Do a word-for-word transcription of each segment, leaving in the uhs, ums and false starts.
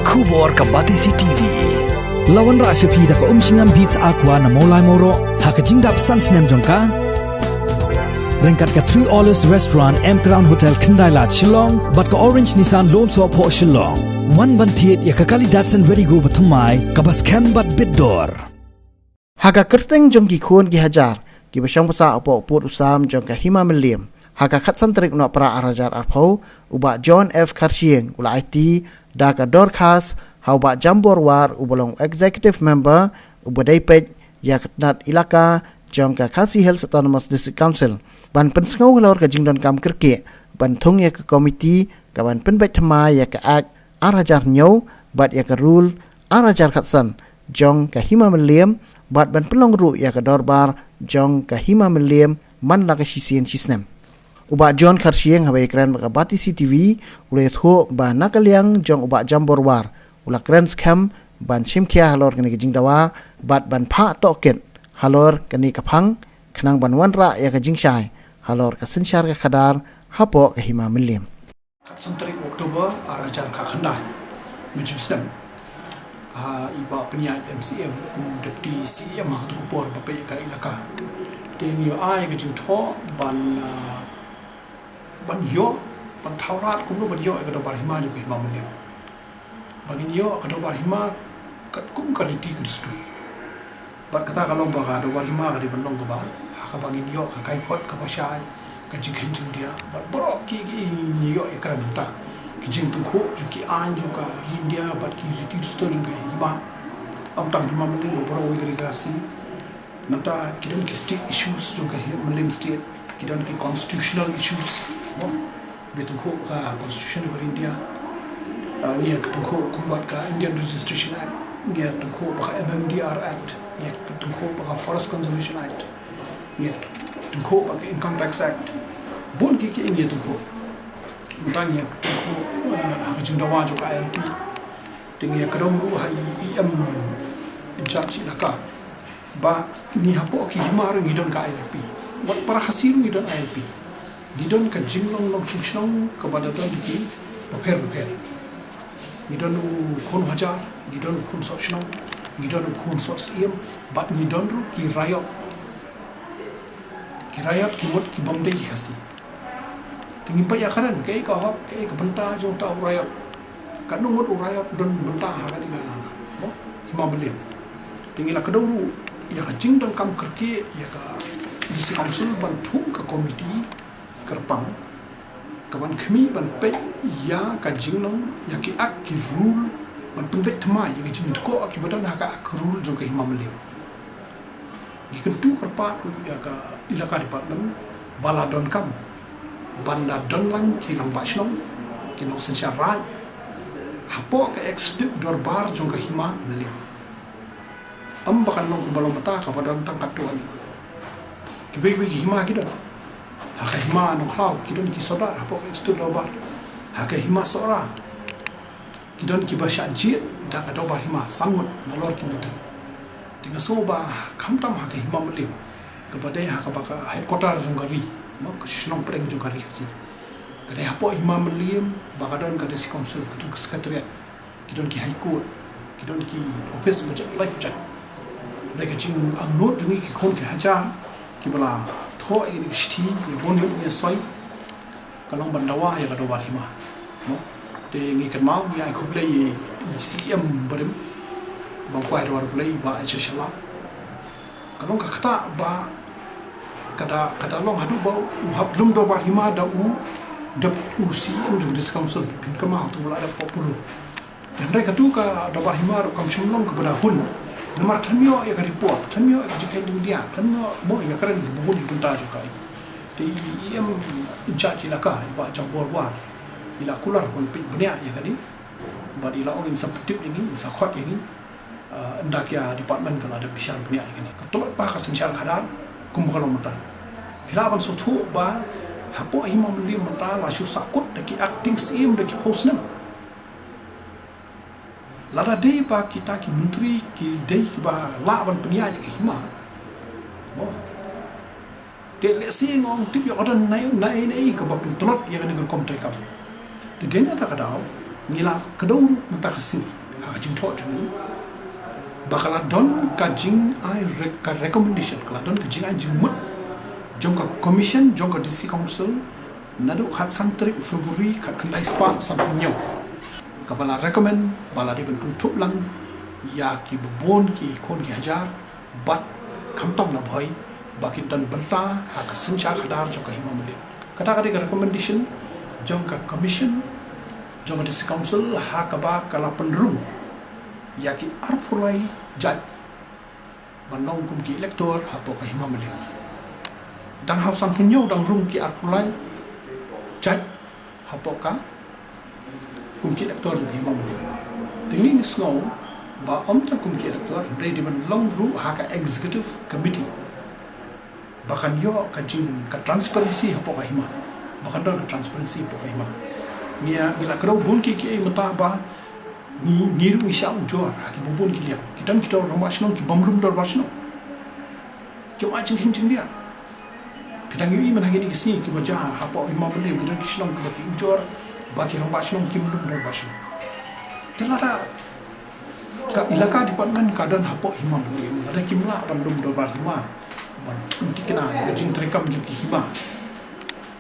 Khubor ka Batesi TV. La wanrah sha phi da ka Umshngam Beats Aqua na Mawlai Mawroh ha ka jingdap san snem jong ka. Ryngkat ka Three Olives Restaurant, M Crown Hotel, Khyndai Lad, Shillong, bad ka Orange Nissan Lone Soh Phoh, Shillong. Wan ban thied ïa ka kali Datsun Redi-GO bathymmai kaba skhem bad bit dor. Ha ka kyrteng jong ki khun ki hajar kiba shong basa hapoh pud u sam jong ka Hima Mylliem, ha ka khatsan tarik u Nohprah ar hajar arphew, u Bah John F Kharshiing u la aiti da ka dorkhas ha u Bah Jambor War uba long Executive Member uba dei peit ïa ka tnat ilaka jong ka Khasi Hills Autonomous District Council, ban pynsngew halor ka jingdonkam kyrkieh ban thung ïa ka komiti kaban pynbeit thymmai ïa ka Act ar hajar hynñiew bad ïa ka Rule ar hajar khatsan jong ka Hima Mylliem, bad ban pynlong ruh ïa ka dorbar jong ka Hima Mylliem man la ka shisien shisnem. U Bah John Kharshiing haba ïakren bad ka Batesi TV u la ïathuh ba na ka liang jong u Bah Jambor War u la kren skhem ban shim khia halor kane ka jingdawa bad ban phah tohkit halor kane ka phang, khnang ban wanrah ïa ka jingshai halor ka synshar ka khadar hapoh ka Hima Mylliem. Khatsan tarik October ar hajar khatkhyndai mynjur snem, ah, i Bah Pynïaid M C M kum Deputy C M ha katto ka por ba peit ïa ka ilaka. Te ngi ïoh ai ka jingthoh ban, ah, ban ïoh, ban thaw lad kumno ban ïoh ïa ka dorbar hima jong ka Hima Mylliem. Ba ngin ïoh ka dorbar hima katkum ka riti ka dustur. Bad kata ka long ba ka dorbar hima ka dei ban long kaba, ha kaba ngin ïoh ka kaiphod kaba shai, ka jingkheiñ jingdiah, bad baroh ki, ki ngi ïoh ïakren nangta. Ki jingtyngkhuh jong ki aiñ jong ka ri India bad ki riti dustur jong ka hima. Ym tang Hima Mylliem, baroh kawei ka ri ka Khasi. Nangta ki don ki state issues jong ka Hima Mylliem State, ki don ki constitutional issues, mo? Ba tyngkhuh ka Constitution of India. Ah, ngi tyngkhuh kumba ka Indian Registration Act, ngi tyngkhuh ba ka M M D R Act, ngi tyngkhuh ba ka Forest Conservation Act, ngi tyngkhuh ba ka Income Tax Act. Bun ki ki ngi tyngkhuh. Mynta ngi tyngkhuh, ah, ha ka jingdawa jong ka I L P. Te ngi ïa kdew ruh ha i E M in charge ilaka. Ba ngi hapoh ki hima ruh ngi don ka I L P. Wat para Khasi ruh ngi don I L P. Ngi don ka jinglong nongshong shnong kaba da don ki bapher bapher. Ngi don u khun hajar, ngi don u khun soh shnong, ngi don u khun soh siem, bad ngi don ruh ki raiot. Ki raiot ki mut ki bym dei ki Khasi. Te ngim pat ïa kren kaei ka hok, kaei ka bynta jong uta u raiot. Katno ngut u raiot u don bynta ha kane ka, mo, Hima Mylliem. Te ngi la kdew ruh ïa ka jingdonkam kyrkieh ïa ka D C Council ban thung ka komiti kyrpang kaban khmih ban peit ïa ka jinglong, ïa ki act ki rule, ban pynbeit thymmai ïa ki jingdkoh kiba don ha ka act rule jong ka Hima Mylliem. Ngi kyntu kyrpad ruh ïa ka ilaka department ba la donkam ban da don lang ki rangbah shnong, ki nongsynshar raid hapoh ka executive dorbar jong ka Hima Mylliem. Ym ba kan long kumba long mynta kaba don tang katto katne. Kiwei kiwei ki hima ki don. Ha ka Hima Nongkhlaw ki don ki sordar hapoh ka executive dorbar. Ha ka Hima Sohra ki don kiba shah jied da ka dorbar hima, san ngut nalor ki myntri. Te nga sngew ba khamtam ha ka Hima Mylliem kaba dei ha kaba ka headquarter jong ka ri, mo, ka shnong pdeng jong ka ri Khasi. Ka dei hapoh Hima Mylliem ba ka don ka D C Council, ka don ka secretariat, ki don ki High Court, ki don ki office ba jait lai ba jait. Dei ka jingangnud jong ngi ki khun ki hajar kiba la thoh ïa kine ki shithi, ïa bun ngut ngi ïa soi. Ka long ban dawa ïa ka dorbar hima. Mo? Te ngi kynmaw, ngi ai khublei ïa i C M barim ba u kwah dorbar Blei, Bah Elijah Shylla. Ka long ka ktah ba ka da, ka da long haduh ba u hap lum dorbar hima da u dep u C M jong ka District Council, phin kynmaw, hato u la dep popular. Te hynrei katu ka dorbar hima ruh kam shym long kaba da hun. Namar khlem ïoh ïa ka report, khlem ïoh ïa ka jingkheiñ jingdiah, khlem ïoh, mo, ïa kren kiba bun ki bynta jong ka. Te i E M in charge ilaka, i Bah Jambor War, i la kular ban peit bniah ïa kane. Bad i la ong in sa pyntip ïa ngi, in sa khot ïa ngi. Ah, ynda ki, ah, department ka la dep bishar bniah ïa kane. Ka tlot ba ka synshar khadar kum ka long mynta. Phi lah ban sngewthuh ba hapoh Hima Mylliem mynta la shu sahkut da ki acting C M da ki phew snem. Lada dei ba kita ki myntri ki dei kiba lah ban pynïaid ïa ka hima, mo, te lehse nga ong tip ïa ka don naei naei kaba pyntlot ïa kane ka rukom treikam. Te dei na kata ka daw Ngi la kdew mynta ka sngi ha ka jingthoh jong ngi ba ka la don ka jingai rek-, ka recommendation, ka la don ka jingai jingmut jong ka Commission jong ka District Council naduh khatsan tarik February khatkhyndai spah sanphew hynñiew, kaba la recommend ba la dei ban kynthup lang ïa ki babun ki khun ki hajar bad khamtam la bhoi ba kin don bynta ha ka synshar khadar jong ka Hima Mylliem. Kata ka dei ka recommendation jong ka Commission jong ka District Council ha kaba ka la pynrung ïa ki arphew lai jait ban long kum ki elector hapoh ka Hima Mylliem. Dang ha u sanphew hynñiew dang rung ki arphew lai jait hapoh ka kum ki elector jong ka Hima Mylliem. Te ngi ngi sngew ba ym tang kum ki elector, hynrei dei ban long ruh ha ka executive committee ba kan ïoh ka jing ka transparency hapoh ka hima, ba kan don ka transparency hapoh ka hima. Ngi, ngi la kdew bun ki kiei mynta ba ngi, ngi ruh ngi shah ujor ha ki babun ki liang. Ki don ki dor rangbah shnong ki bym lum dorbar shnong. Kim ai jinghikai jingdiah. Ki dang ïohi mynta kine ki sngi kiba jia hapoh Hima Mylliem, ki don ki shnong kiba ki ujor ba ki rangbah shnong kim lum dorbar shnong. Te lada ka elaka department ka don hapoh Hima Mylliem, lada kim lah ban lum dorbar hima ban pynthikna ïa ka jingtrei kam jong ki hima,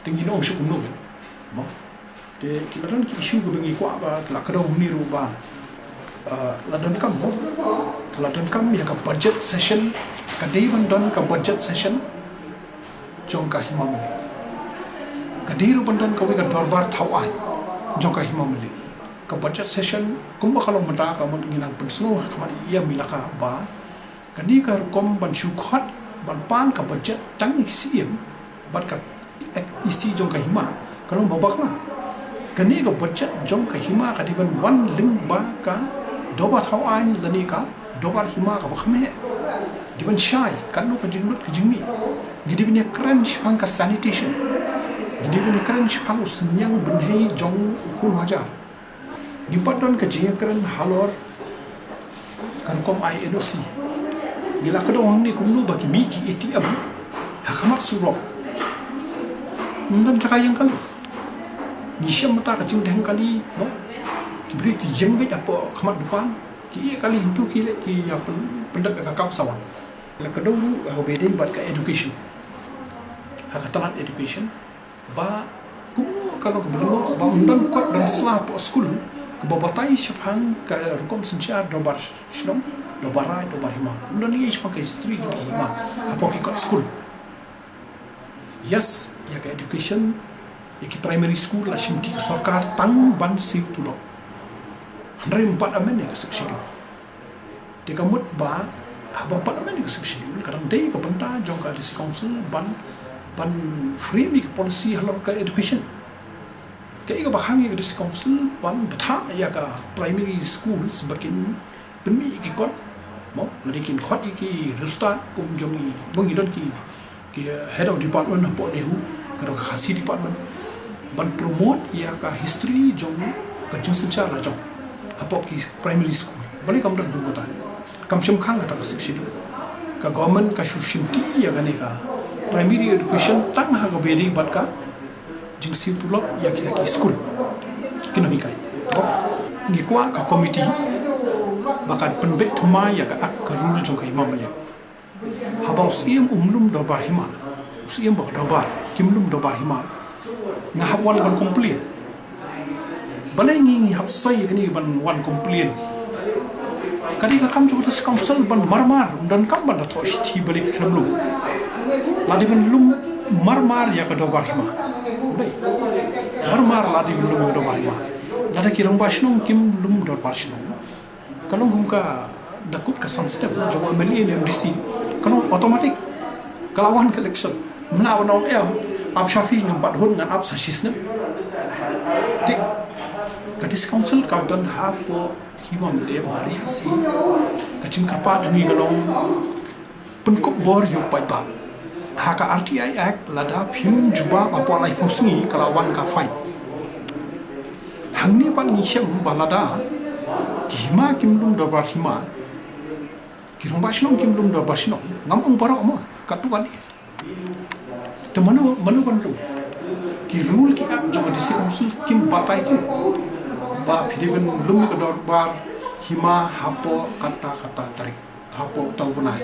te ngin ong shuh kumno, mo? Te ki la don ki issue kiba ngi kwah ba ki la kdew hangne ruh ba, ah, la donkam, mo, la donkam ïa ka budget session, ka dei ban don ka budget session jong ka Hima Mylliem. Ka dei ruh ban don kawei ka dorbar thaw aiñ jong ka Hima Mylliem. Ka budget session kumba ka long mynta, ka mut ngi nang pynsngew ha khmat ïa i M elaka ba kane ka rukom ban shu khot ban pan ka budget tang ïa ki Syiem bad ka E C jong ka hima ka long ba bakla. Kane ka budget jong ka hima ka dei ban wan lyngba ka dorbar thaw aiñ lane ka dorbar hima kaba kham heh. Dei ban shai katno ka jinglut ka jingmih. Ngi dei ban ïakren shaphang ka sanitation. Ngi dei ban ïakren shaphang u synñiang bynhei jong u khun u hajar. Ngim pat don ka jingïakren halor ka rukom ai N O C. Ngi la kdew hangne kumno ba ki mih ki A T M ha khmat surok. Ym don jaka ïeng kali. Ngi shem mynta ka jingdheng kali, mo? Ki briew ki ïeng beit hapoh khmat dukan, ki ïeh kali, hynrei ki leh ki ïa pyn-, pyndep ïa ka kam sa wan. La kdew ruh ha kaba ïadei bad ka education, ha ka tnat education. Ba kumno ka long kaba, kumno ba ym don kot don sla hapoh skul kaba batai shaphang ka rukom synshar dorbar shnong, dorbar raid, dorbar hima. Ym don ei ei shaphang ka history jong ki hima hapoh ki kot skul. Yes, ïa ka education, ïa ki primary school la shimti ka sorkar tang ban siew tulop. Hynrei ym pat amend ïa ka Sixth Schedule. Te ka mut ba haba ym pat amend ïa ka Sixth Schedule, ka dang dei ka bynta jong ka District Council ban, ban frame ïa ka policy halor ka education. Kaei kaba khang ïa ka District Council ban bthah ïa ka primary schools ba kin pynmih ïa ki kot, mo, lane kin khot ïa ki riewstad kum jong ngi, ba ngi don ki, ki, eh, head of department hapoh NEHU, ka dei ka Khasi department, ban promote ïa ka history jong ka jingsynshar la jong hapoh ki primary school. Balei kam don kum kata? Kam shym khang kata ka Sixth Schedule. Ka government ka shu shimti ïa kane ka primary education tang ha kaba ïadei bad ka jingsiew tulop ïa kita ki skul, ki nonghikai. Ngi kwah ka committee ba kan pynbeit thymmai ïa ka Act, ka rule jong ka Hima Mylliem. Haba u Syiem um lum dorbar hima, u Syiem bad ka dorbar kim lum dorbar hima, nga hap wan ban complain. Balei ngi, ngi hap soi ïa kane ban wan complain? Ka dei ka kam jong ka District Council ban marmar, ym donkam ban da thoh shithi balei phi khlem lum. La dei ban lum marmar ïa ka dorbar hima. Dei. Marmar la dei ban lum ïa ka dorbar hima. Lada ki rangbah shnong kim lum dorbar shnong, ka long kum ka da kut ka san step jong u M L A ne M D C, ka long automatic. Ka la wan ka election, mla ban ong em, ap sha phi, ngam pat hun, ngan ap sa shisnem. Te ka District Council ka don hapoh Hima Mylliem ha Ri Khasi. Ka jingkyrpad jong ngi ka long pynkup bor ïa u paidbah ha ka R T I Act, lada phim jubab hapoh laiphew sngi ka la wan ka fine. Hangne pat ngi shem ba lada ki hima kim lum dorbar hima, ki rangbah shnong kim lum dorbar shnong, ngam ong baroh mo, katto katne. Te mano, mano ban lum? Ki rule ki act jong ka District Council kim batai ki. Ba phi dei ban lum ïa ka dorbar hima hapoh kata kata tarik, hapoh uta u bnai.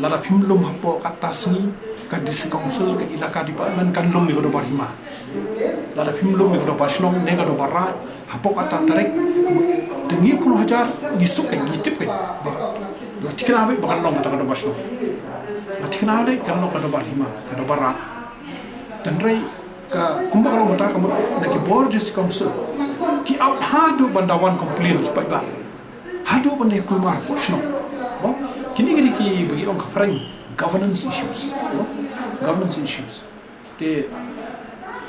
Lada phim lum hapoh kata sngi, ka District Council, ka Elaka Department kan lum ïa ka dorbar hima. Lada phim lum ïa ka dorbar shnong ne ka dorbar raid hapoh kata tarik, te ngi phew hajar ngi suk ka, ngi tip ka ba la thikna beit ba kan long kata ka dorbar shnong. La thikna beit kan long ka dorbar hima, ka dorbar raid. Tynrai ka kumba ka long mynta ka mut na ki bor District Council ki ap haduh ban da wan complain ki paidbah, haduh ban da kulmar hapoh shnong. Bon, kine ki dei ki ba ki ong ka phareng governance issues. Bon, governance issues. Te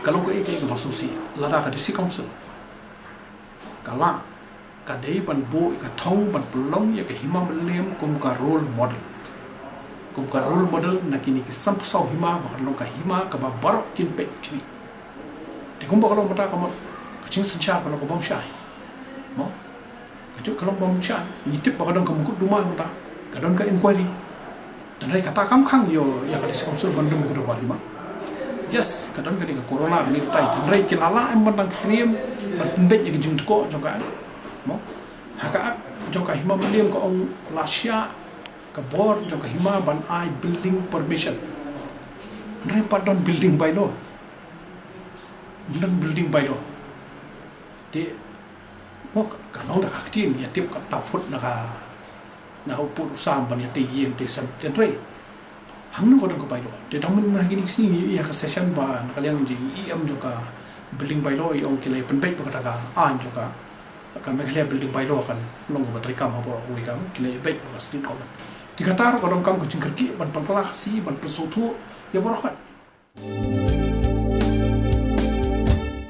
ka long kaei kaei kaba sngewsih lada ka District Council ka lah, ka dei ban buh ïa ka thong ban pynlong ïa ka hima Mylliem kum ka role model, kum ka role model na kine ki sanphew saw hima ba kan long ka hima kaba baroh kin peit khmih. Te kumba ka long mynta ka mut, ka jingsynshar ka long ka bym shai. Mo, ka juk ka long bym shai. Ngi tip ba ka don ka mukotduma mynta, ka don ka inquiry. Tynrai kata kam khang ïa, ïa ka District Council ban lum ïa ka dorbar hima. Yes, ka don kane ka corona kane katai. Tynrai ki la lah em ban dang frame ban pynbeit ïa ka jingtkoh jong ka. Mo, ha ka Act jong ka hima Mylliem ka ong la shah ka bor jong ka hima ban ai building permission. Tynrai pat don building bylaw. Don building bylaw. Te mo, ka long da ka ktien ïa tip ka ta phut na ka, na ka pud u sam ban ïa te ïing te sem. Tynrai hangno ka don ka bylaw? Te tang mynta ha kine ki sngi ïa ka session ba na ka liang jong i em jong ka building bylaw i ong ki la pynbeit ba kata ka aiñ jong ka, ka Meghalaya building bylaw kan long kaba treikam ha baroh kawei ka, ki la beit ba ka state government. Te kata ruh ka long kam ka jingkyrkieh ban pynkylla ka shi ban pynsngewthuh ïa baroh ka.